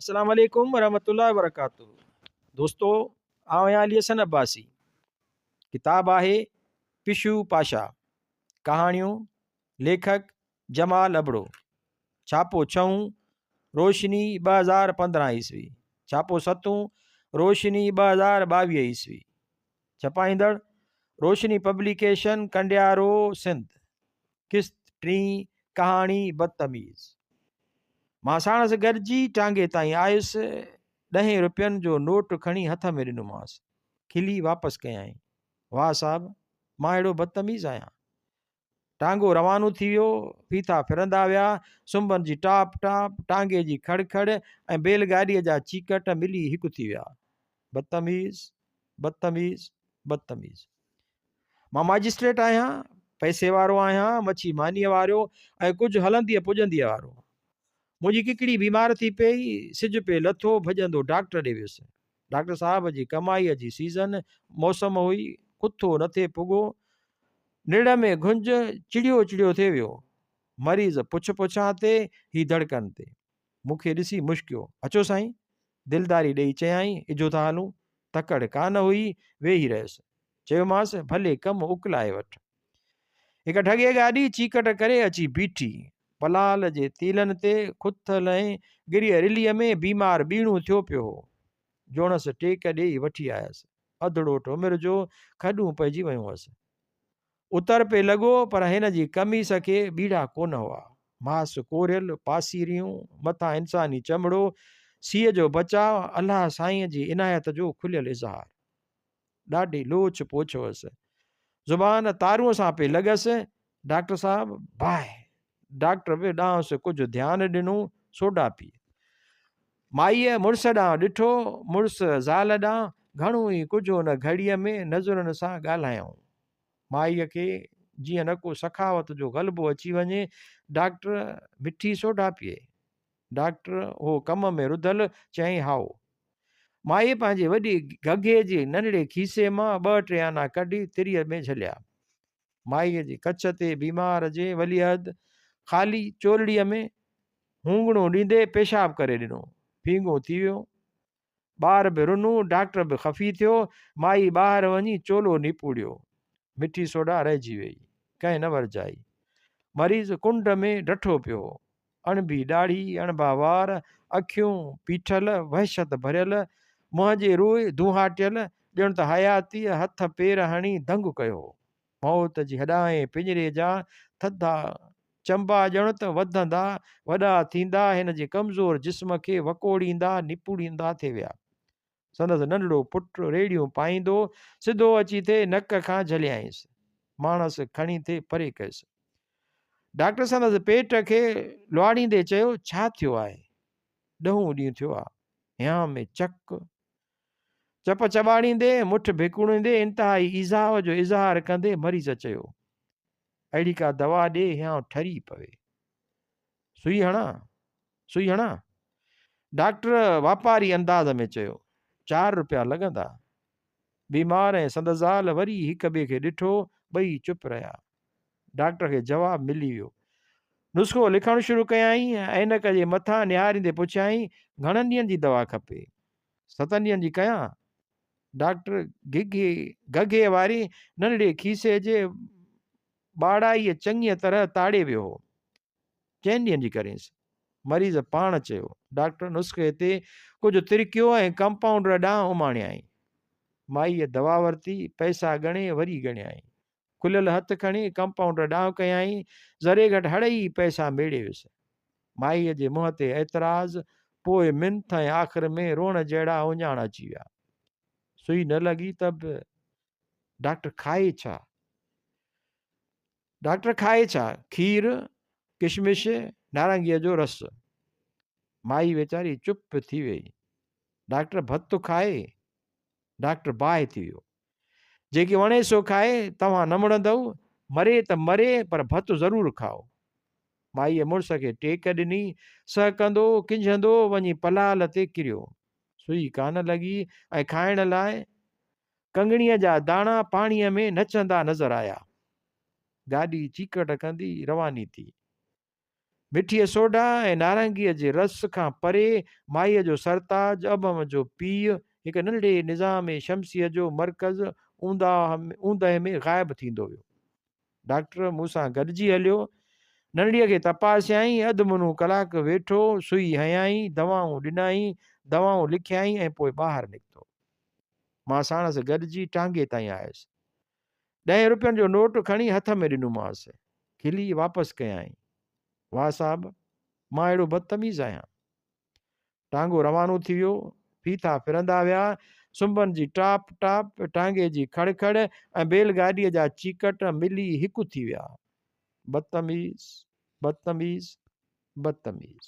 السلام عليڪم ورحمة الله وبرڪاته دوستو آئون آهيان علي حسن عباسي ڪتاب آهي پشو پاشا ڪهاڻيون ليکڪ جمال ابڙو ڇاپو ڇهون روشني 2015 عيسوي ڇاپو ستون روشني 2022 عيسوي ڇپائيندڙ روشني پبليڪيشن ڪنڊيارو سنڌ قسط ٽين ڪهاڻي بدتميز مان ساڻس گڏجي ٽانگي تائين آيس ڏهين روپين جو نوٽ کڻي هٿ ۾ ڏنومانس کلي واپس ڪيائين واهه صاحب مان اهڙو بدتميز آهيان ٽانگو روانو ٿي ويو ڦيٿا ڦرندا ويا سنبن جي ٽاپ ٽاپ ٽانگي جي کڙ کڙ ۽ بيل گاڏيء جا چيڪٽ ملي هڪ ٿي ويا بدتميز بدتميز بدتميز مان ماجسٽريٽ آهيان، پئسي وارو آهيان، مڇي مانيء وارو ۽ ڪجهه هلنديء پڄنديء وارو. منهنجي ڪڪڙي بيمار ٿي پيئي، سج پئي لٿو، ڀڄندو ڊاڪٽر ڏي ويس. ڊاڪٽر صاحب جي ڪمائيء جي سيزن، موسم، هئي، کٿو نه ٿي پڳو. نڙ ۾ گهنج، چڙهيو چڙهيو ٿي ويو. مريض پڇ پڇان تي، هي دڙڪن تي. مون کي ڏسي مشڪيو. اچو سائين! دلداري ڏيئي چيائين، اجهو ٿا هلون. تڪڙ ڪانه هئي، ويهي رهيس. چيومانس، ڀلي ڪم اڪلائي وٺ. هڪ ڍڳي گاڏي چيڪٽ ڪري اچي بيٺي. پلال جي تيلن تي کٿل ۽ ڳريء رليء ۾ بيمار ٻيڻو ٿيو پيو هو. جوڻس ٽيڪ ڏيئي وٺي آيس. اڌڙوٽ عمر جو کڏون پئجي ويون هئس. اتر پئي لڳو پر هن جي قميص کي ٻيڙا ڪونه هئا. ماس ڪوريل، پاسيريون، مٿان انساني چمڙو، سيء جو بچاء، الله سائينء جي عنايت جو کليل اظهار. ڏاڍي لوڇ پوڇ هئس. زبان تارونء سان پئي لڳس، ڊاڪٽر صاحب، باهه! ڊاڪٽر به ڏانهس ڪجهه ڌيان ڏنو، سوڍا پيء. مائيء مڙس ڏانهن ڏٺو، مڙس زال ڏانهن، گهڻو ئي ڪجهه ان گهڙيء ۾ نظرن سان ڳالهايائون. مائيء کي جيئن نه ڪو سخاوت جو غلبو اچي وڃي، ڊاڪٽر مٺي سوڍا پيئي. ڊاڪٽر هو ڪم ۾ رڌل، چيائين هائو. مائيء پنهنجي وڏي گهگهي جي ننڍڙي کيسي مان ٻه ٽي آنا ڪڍي تريء ۾ جهليا. مائيء جي ڪڇ تي بيمار جي وليعهد خالي چولڙيء ۾ هونگڻو ڏيندي پيشاب ڪري ڏنو. ڦينگو ٿي ويو. ٻار به رنو، ڊاڪٽر به خفي ٿيو. مائي ٻاهر وڃي چولو نپوڙيو. مٺي سوڍا رهجي ويئي. ڪنهن نه ورجائي. مريض ڪنڊ ۾ ڊٺو پيو هو. اڻڀي ڏاڙهي، اڻڀا وار، اکيون پيٺل، وحشت ڀريل، منهن جي روء دونهاٽيل، ڄڻ ته حياتيء هٿ پير هڻي دنگ ڪيو هو. موت جي هڏائين پڃري جا ٿڌا چنبا ڄڻ ته وڌندا، وڏا ٿيندا، هن جي ڪمزور جسم کي وڪوڙيندا، نپوڙيندا ٿي ويا. سندس ننڍڙو پٽ ريڙهيون پائيندو سڌو اچي ٿي نڪ کان جهليائينس. ماڻس کڻي ٿي پري ڪيس. ڊاڪٽر سندس پيٽ کي لواڙيندي چيو، ڇا ٿيو آهي؟ ڏهون ڏينهن ٿيو آ. هيانء ۾ چڪ. چپ چٻاڙيندي، مٺ ڀيڪوڙيندي، انتهائي ايذاء جو اظهار ڪندي مريض چيو، اهڙي ڪا دوا ڏي هيانء ٺري پوي. سوئي هڻان؟ سوئي هڻان؟ ڊاڪٽر واپاري انداز ۾ چيو، چار روپيا لڳندا. بيمار ۽ سندس زال وري هڪ ٻئي کي ڏٺو، ٻئي چپ رهيا. ڊاڪٽر کي جواب ملي ويو. نسخو لکڻ شروع ڪيائين ۽ عينڪ جي مٿان نهاريندي پڇيائين، گهڻن ڏينهن جي دوا کپي؟ ستن ڏينهن جي ڪيان؟ ڊاڪٽر گهگهي گهگهي واري ننڍڙي کيسي جي ٻاڙائيء چڱيء طرح تاڙي ويو هو. چئن ڏينهن جي ڪرينس. مريض پاڻ چيو. ڊاڪٽر نسخي تي ڪجهه ترڪيو ۽ ڪمپائونڊر ڏانهن اماڻيائين. مائيء دوا ورتي، پئسا ڳڻي وري ڳڻيائين. کليل هٿ کڻي ڪمپائونڊر ڏانهن ڪيائين. ذري گهٽ هڙئي پئسا ميڙي ويس. مائيء جي منهن تي اعتراض، پوء منٿ ۽ آخر ۾ روئڻ جهڙا اهڃاڻ اچي ويا. سوئي نه لڳي ته به ڊاڪٽر کائي ڇا؟ ڊاڪٽر کائي ڇا؟ کير، ڪشمش، نارنگيء جو رس. مائي ويچاري چپ ٿي ويئي. ڊاڪٽر ڀت کائي؟ ڊاڪٽر باهه ٿي ويو. جيڪي وڻي سو کائي، توهان نه مڙندؤ، مري ته مري پر ڀت ضرور کائو. مائيء مڙس کي ٽيڪ ڏني، سهڪندو، ڪنجهندو وڃي پلال تي ڪريو. سوئي ڪانه لڳي ۽ کائڻ لاء ڪنگڻيء جا داڻا پاڻيء ۾ نچندا نظر آيا. گاڏي چيڪٽ ڪندي رواني ٿي. مٺيء سوڍا ۽ نارنگيء جي رس کان پري مائيء جو سرتاج، ابهم جو پيء، هڪ ننڍڙي نظام شمسيء جو مرڪز اوندهه ۾ غائب ٿيندو ويو. ڊاڪٽر مون سان گڏجي هليو. ننڍڙيء کي تپاسيائين، اڌ منو ڪلاڪ ويٺو، سوئي هنيائين، دوائون ڏنائين، دوائون لکيائين ۽ پوء ٻاهر نڪتو. مان ساڻس گڏجي ٽانگي تائين آيس. ڏهين روپين جو نوٽ کڻي هٿ ۾ ڏنومانس. کلي واپس ڪيائين. واهه صاحب! مان اهڙو بدتميز آهيان. ٽانگو روانو ٿي ويو. ڦيٿا ڦرندا ويا. سنبن جي ٽاپ ٽاپ، ٽانگي جي کڙ کڙ ۽ بيل گاڏيء جا چيڪٽ ملي هڪ ٿي ويا. بدتميز! بدتميز! بدتميز!